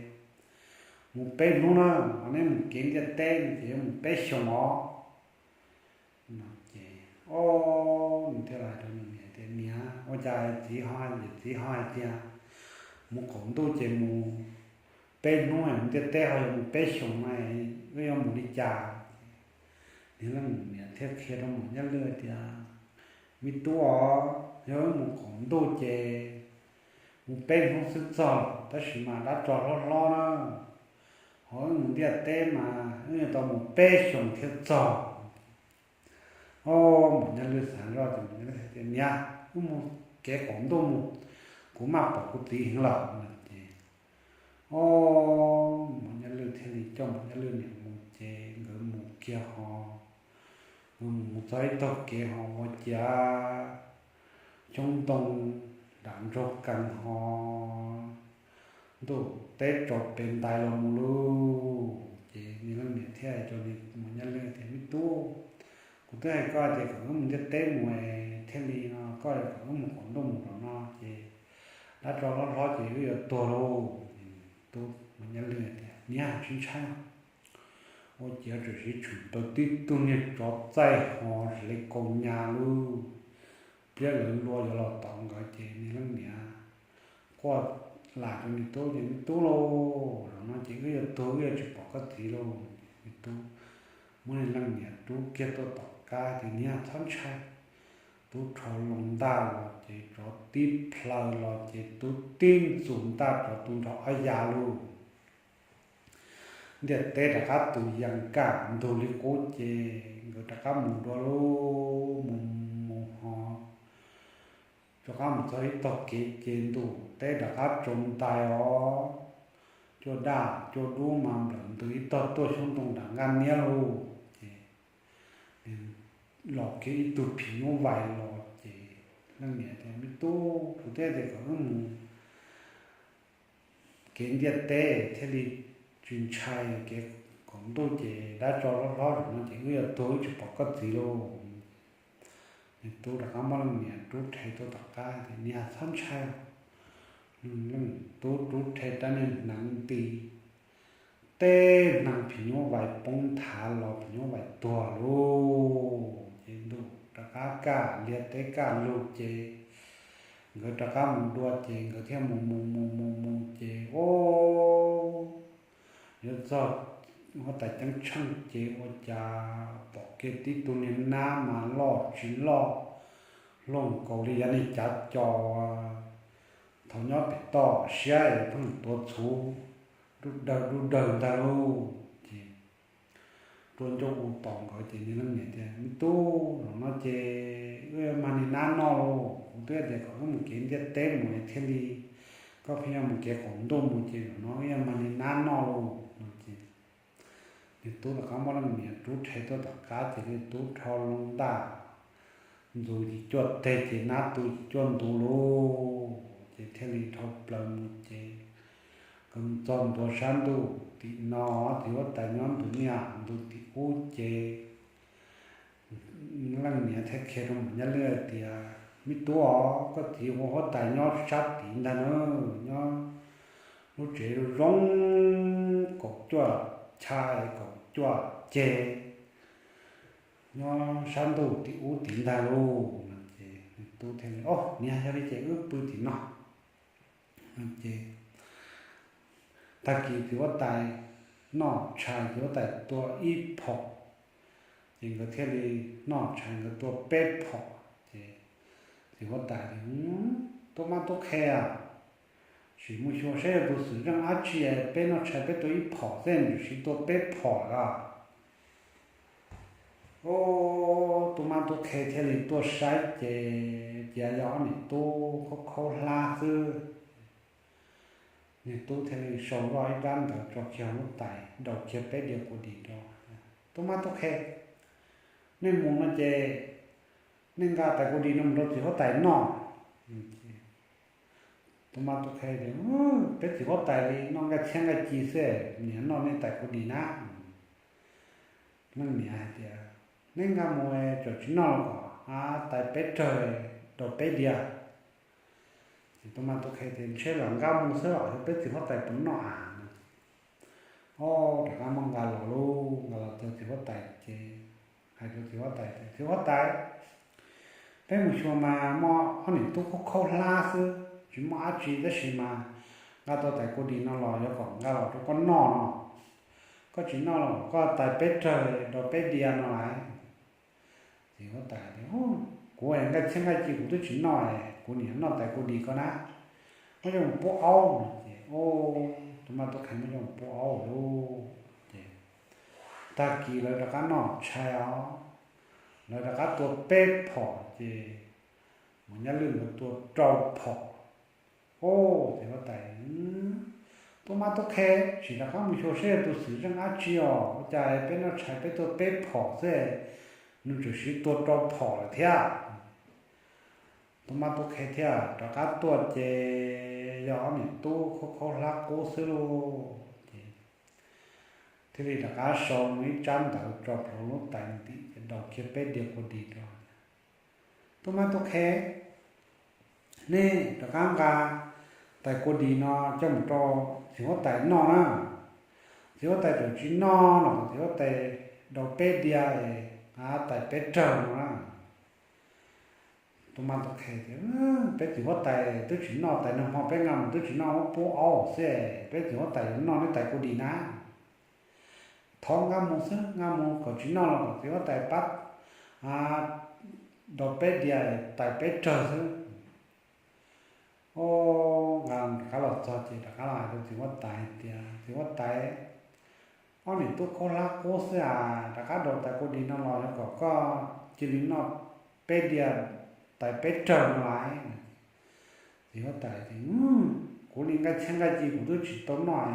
mus peb hnub na, neb mus kev ntiaj teb no ces yuav mus peb xyoos os. No ces, o, nws thiaj li hais rau nws niam tias, Niam, ua cas txiv ho, yawm txiv ho hais tias mus qaum ntuj ces mus peb hnub, ntiaj teb ho yuav mus peb xyoos no, wb yuav mus li cas? Niag leej niam thiaj qhia rau Maum Nyaj Lwj tias, Me tub os, Yog wb mus qaum ntuj ces mus peb hnub xwb txog, tab sis mas dab tsov hlob hlob na, ho wb mus ntiaj teb mas wb yuav tau mus peb xyoos thiaj txog. Os, Maum Nyaj Lwj xav zoj ces Maum Nyaj Lwj hais tias, Niam, wb mus kev qaum ntuj mus, kuv maj pom kuv txiv heev lawm no ces, os, Maum Nyaj Lwj thiaj li coj Maum Nyaj Lwj niam mus ces nkawd mus kiag ho, nkawd mus mus txog ib tog kev ho ua ciav xyoob ntoo nram ntsoog kaw ho ntuj teb tso pes ntais los mus lauj. Ces nws leej niam thiaj hais rau Maum Nyaj Lwj tias, Me tub, kuv twb hais koj tias kom wb mus ntiaj teb mus es thiaj li no, koj yuav kom wb mus qaum ntuj mus los no ces dab tsov hlob hlob ces wb yuav tuag lauj. Tub Maum Nyaj Lwj tias, Niam, tsis ntshai, ua ciav tseem siv tshwm tau tib tug niag tsov txaij ho hle kaus nyas lauj, pliab lawv lua yuav los tom nkawd. Ces nws leej niam quaj lam rau nws tub ces, Me tub lauj, los no ces wb yuav tuag, wb yuav tsis pom koj txiv lauj. Nws tub muab nws leej niam rub kiag tuaj tom qab tias, Niam, txhob ntshai. Tub rho loo ntaj los ces tsov tib plhaw los ces tub tib ntxus ntaj tsov tu nrho ob ya lauj. Ntiaj teb rov qab tu yees kaj ntug li qub ces nkawd rov qab mus dua lauj, mus mus ho rov qab mus txog ib tog kev ces ntuj teb rov qab tsaus ntais os. Cuaj daj cuaj dub mas nplawm ntws ib tog tuaj xyoob ntoo nram nqaj niab lauj. Ces los kiag ib tug phim nyuj vais los ces leej niam tias, Me tub, kuv twb tias kom wb mus kev ntiaj teb thiaj li tsis ntshai, kev qaum ntuj ces dab tsov hlob hlob zaum no ces wb yuav tuag wb tsis pom koj txiv lauj. Nws tub rov qab muab leej niam rub rhe tuaj tom qab tias, Niam, txhob ntshai. Leej tub rub rhe rab niag hneev nti, teb hneev phim nyuj vais poob nthav los phim nyuj vais tuag lauj. Ces ntuj rov qab kaj liaj teb kaj lug ces nkawd rov qab mus dua ces nkawd thiaj mus mus mus mus mus ces, os, yuav txog huab tais ceeb tsheej ces ua cas pom kiag tib tug niag nab mas loj tsis loj, hlob nkaus li yav niag cav co, thaum nyob pem toj siab es pheej tuav txhuv dub dawg dub dawg ntag lauj. Ces Rua Ncauj U tos nkawd ces nws leej niam tias, Me tub, zaum no ces wb mag niag nab noj lauj, kuv twb tias kom wb mus kev ntiaj teb mus thiaj li, koj pheej yuav mus kev qaum ntuj mus ces zaum no wb yuav mag niag nab noj lauj no ces nws tub rov qab muab leej niam rub rhe tuaj tom qab ces nws tub rho loo ntaj ntxus yim cuaj teg ces nab tu yim cuaj ntu lauj. Ces thiaj li dhau plaws mus ces nkawd mus txog ntua sab ntuj tim no, txiv huab tais nyob ntu niaj ntu tim ub ces leej niam thiaj qhia rau Maum Nyaj Lwj tias, Me tub os, koj txiv ua huab tais nyob sab tid ntag na, nyob lub tsev zoo zoo kaum cuaj chaw kaum cuaj ceg nyob sab ntuj tim ub tid ntag lauj no ces nws tub thiaj li, Os niam, yog li ces wb pw tim no. Ces tag kis txiv huab tais noj tshais, txiv huab tais tua ib phom, ces nkawd thiaj li noj tshais nkawd tua peb phom. Ces txiv huab tais tias, Tub mab tub qhe, sim mus xyuas saib yog tus xwm zeej dab tsi, peb noj tshais peb tua ib phom xwb nws siv tua peb phom lawm. Tub mab tub qhe thiaj li tuaj saib ces cas yog ob niam tub khaub khaub hlab xwb. Nws tub thiaj li sau zoj ib rab ntawd tso kiag huab tais, daus kiag peb diav kua dis rau. Tub mab tub qhe, nej mus no ces nej nqa tais kua dis no mus rau txiv huab tais noj. Tub mab tub qhe tias, Peb txiv huab tais li noj nqaij txhiab nqaij ci xwb, niam noj nej tais kua dis na. Leej niam hais tias, Nej nqa mus txawm tsis noj los kom tais peb rawg rau peb diav. Ces tub mab tub qhe tias, Ntshe lam nqa mus xwb los yog peb txiv huab tais puas noj a no. Os, rov qab muab nqa los lauj, nqa los txog txiv huab tais ces hais rau txiv huab tais tias, Txiv huab tais, peb mus xyuas mas muaj ob niam tub khaub khaub hlab xwb tsis muaj dab tsi, tab sis mas nqa tau tais kua dis no los yuav kom nqa los rau koj noj no. Koj tsis noj los koj tais peb rawg rau peb diav no lauj. Txiv huab tais tias, kuv nqaij txhiab nqaij ci kuv twb tsis noj, kuv niam noj tais kua dis ko na. Muab coj mus pub aub no ces, o, tus mab tub qhe muab coj mus pub aub lauj. Ces tag kis lawv rov qab noj tshais os, lawv rov qab tua peb phom ces Mus Nyab Lwj nkawd tua rau phom. O, txiv huab tais, tub mab tub qhe, sim rov qab mus xyuas seb yog tus xwm zeej dab tsi os, ua cas peb noj tshais peb tua peb phom xwb, nws tseem siv tua rau phom lawm thiab. Tub mab tub qhe thiaj rov qab tuaj ces yog ob niam tub khaub khaub hlab qub xwb lauj. Ces thiaj li rov qab sau ib tsab ntawv tso plhuav lub tais ntim ces daus kiag peb diav kua dis rau. Tub mab tub qhe, nej rov qab nqa tais kua dis no coj mus rau txiv huab tais noj na. Txiv huab tais tseem tsis noj los kom txiv huab tais daus peb diav, tais peb rawg no na. Tub mab tub qhe tias, peb txiv huab tais twb tsis noj tais, nag hmo peb nqa mus twb tsis noj, muab pub aub xwb, peb txiv huab tais yuav noj neb tais kua dis na. Thov nqa mus xwb, nqa mus kom tsis noj los kom txiv huab tais pab daus peb diav tais peb rawg xwb. O, nqa rov qab los txog ces rov qab los hais rau txiv huab tais hais tias, txiv huab tais, ob niam tub khaub hlab qub xwb as, rov qab daus tais kua dis no los yog kom koj cia li noj peb diav tais peb rawg no lais. Txiv huab tais tias, kuv li nqaij txhiab nqaij ci kuv twb tsis tau noj,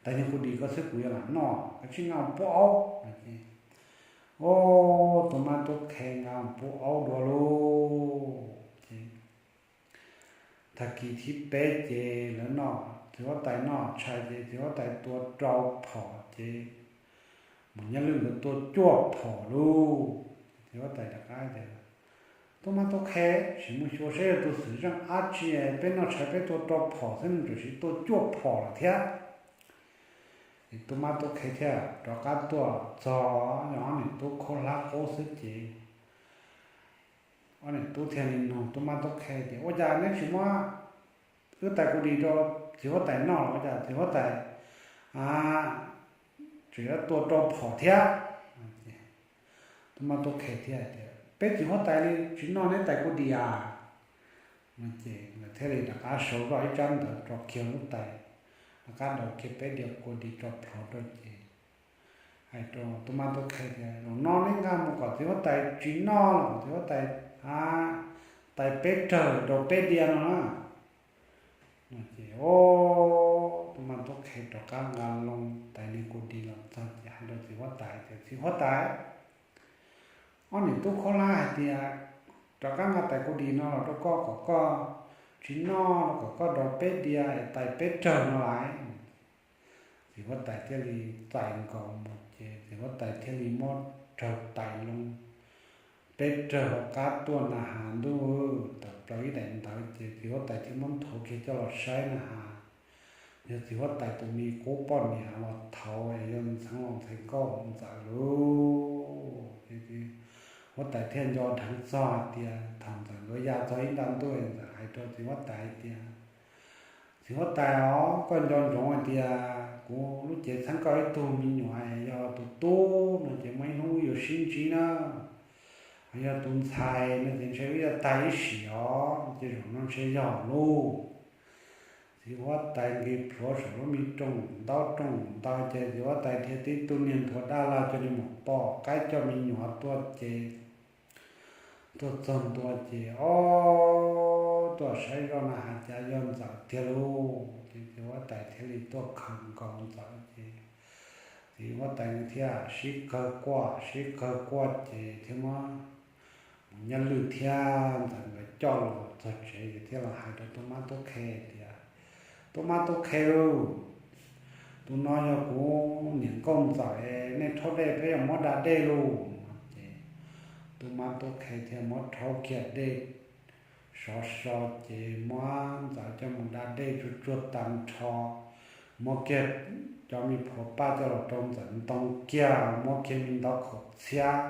tais niag kua dis ko xwb kuv yuav lam noj, koj tsij nqa mus pub aub no ces, o, tub mab tub qhe nqa mus pub aub dua lauj. Ces tag kis thib peb ces lawv noj, txiv huab tais noj tshais ces txiv huab tais tua rau phom ces Mus Nyab Lwj nkawd tua cuaj phom lauj. Txiv huab tais rov qab tias, tub mab tub qhe, sim mus xyuas seb yog tus xwm zeej dab tsi, peb noj tshais peb tua rau phom xwb nws tseem siv tua cuaj phom lawm thiab. Tub mab tub qhe thiaj rov qab tuaj txog, yog ob niam tub khaub hlab qub xwb ces ob niam tub thiaj li nug tub mab tub qhe tias, ua cas neb tsis muab wb tais kua dis rau txiv huab tais noj los ua cas txiv huab tais tseem yuav tua rau phom thiab? Tub mab tub qhe thiaj tias, peb txiv huab tais li tsis noj neb tais kua dis as. No ces nkawd thiaj li rov qab sau zoj ib tsab ntawv tso kiag lub tais, rov qab daus kiag peb diav kua dis tso plhuav rau ces hais rau tub mab tub qhe tias, zaum no neb nqa mus kom txiv huab tais tsis noj los kom txiv huab tais tais peb rawg rau peb diav no na. No ces, o, tub mab tub qhe rov qab nqa loo tais niag kua dis los txog ces hais rau txiv huab tais tias, txiv huab tais, ob niam tub khaub hlab hais tias rov qab nqa tais kua dis no los rau koj kom koj tsis noj los kom koj daus peb diav tais peb rawg no lais. Txiv huab tais thiaj li txais nkaus mus ces txiv huab tais thiaj li muab rawg tais loo peb rawg hauv qab tuaj na has ntuj, tawm plaws ib daim ntawv ces txiv huab tais thiaj muab nthuav kiag coj los saib na has, yog txiv huab tais tus me qub poj niam uas thaud yog ntxhee los ntxhais nkauj ntxawm lauj. Huab tais thiaj nco dheev txog hais tias thaum ntxawm nkawd ya txog ib nta ntuj ntxawm hais rau txiv huab tais hais tias, txiv huab tais os, koj nco ntsoov hais tias kuv lub cev txheeb koj ib tug me nyuam yog tus tub no ces muaj ib hnub wb yuav sib ntsib na. Yog tus ntxhais no ces ntshe wb yuav tag ib sim os, ces zaum no ntshe yog lauj. Txiv huab tais nqis plhuav saum lub me rooj ntaub rooj ntawd ces txiv huab tais dhia tib tug niag nthuav dab laug coj li mus pom qaib coj me nyuam tuaj ces tuaj txog ntua ces, o, tuaj saib zoj na has cas yog ntxawm tiag lauj. Ces txiv huab tais thiaj li tuaj khaws nkaus ntxawm ces txiv huab tais nkawd thiaj sib qawg quaj sib qawg quaj ces thiaj muab Mus Nyab Lwj thiab ntxawm nkawd coj los txog tsev ces thiaj los hais rau tub mab tub qhe tias, tub mab tub qhe lauj, tus no yog kuv niam nkauj ntxawm, nej rhaub dej peb yuav muab da dej lauj. Ces tub mab tub qhe thiaj muab rhaub kiag dej sov so ces muab ntxawm coj mus da dej tsuag tsuag tag nrho, muab kiag cov me phuav paj coj los rau ntxawm ntoo kiag, muab kiag me ntaub khaum txhiab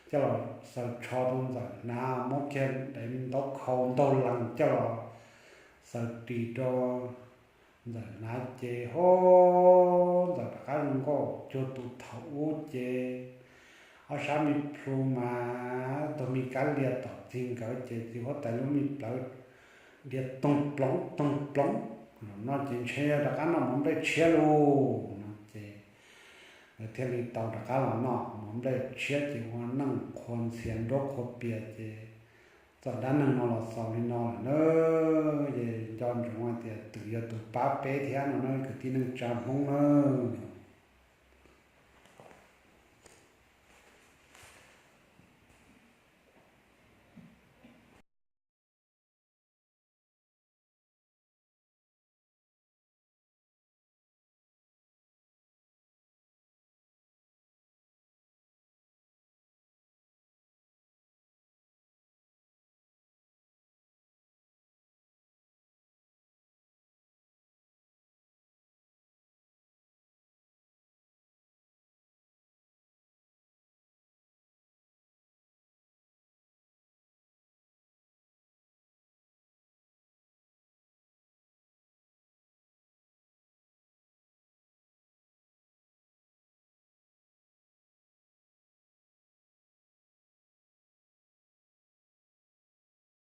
coj los xaws tsho rau ntxawm hnav, muab kiag daim me ntaub khau ntaug lees coj los xaws ris rau ntxawm hnav ces ho ntxawm rov qab zoo nkauj cuag tus thaum ub ces ob sab me plhu mas tug me kab lia tom txig nkawd ces txiv huab tais lub me plawv lia toog ploov toog ploov. Los no ces ntshe yog rov qab noj mov nplej tshiab lauj no ces lawv thiaj li tau rov qab los noj mov nplej tshiab ces ua neej qhuas ntxhias nruab qhuas pias ces txoj dab neeg no los xaus li no lawm na. Ces nco ntsoov hais tias twm yog tus pab peb thiab no na kwv tij neej tsa Hmoob nawb.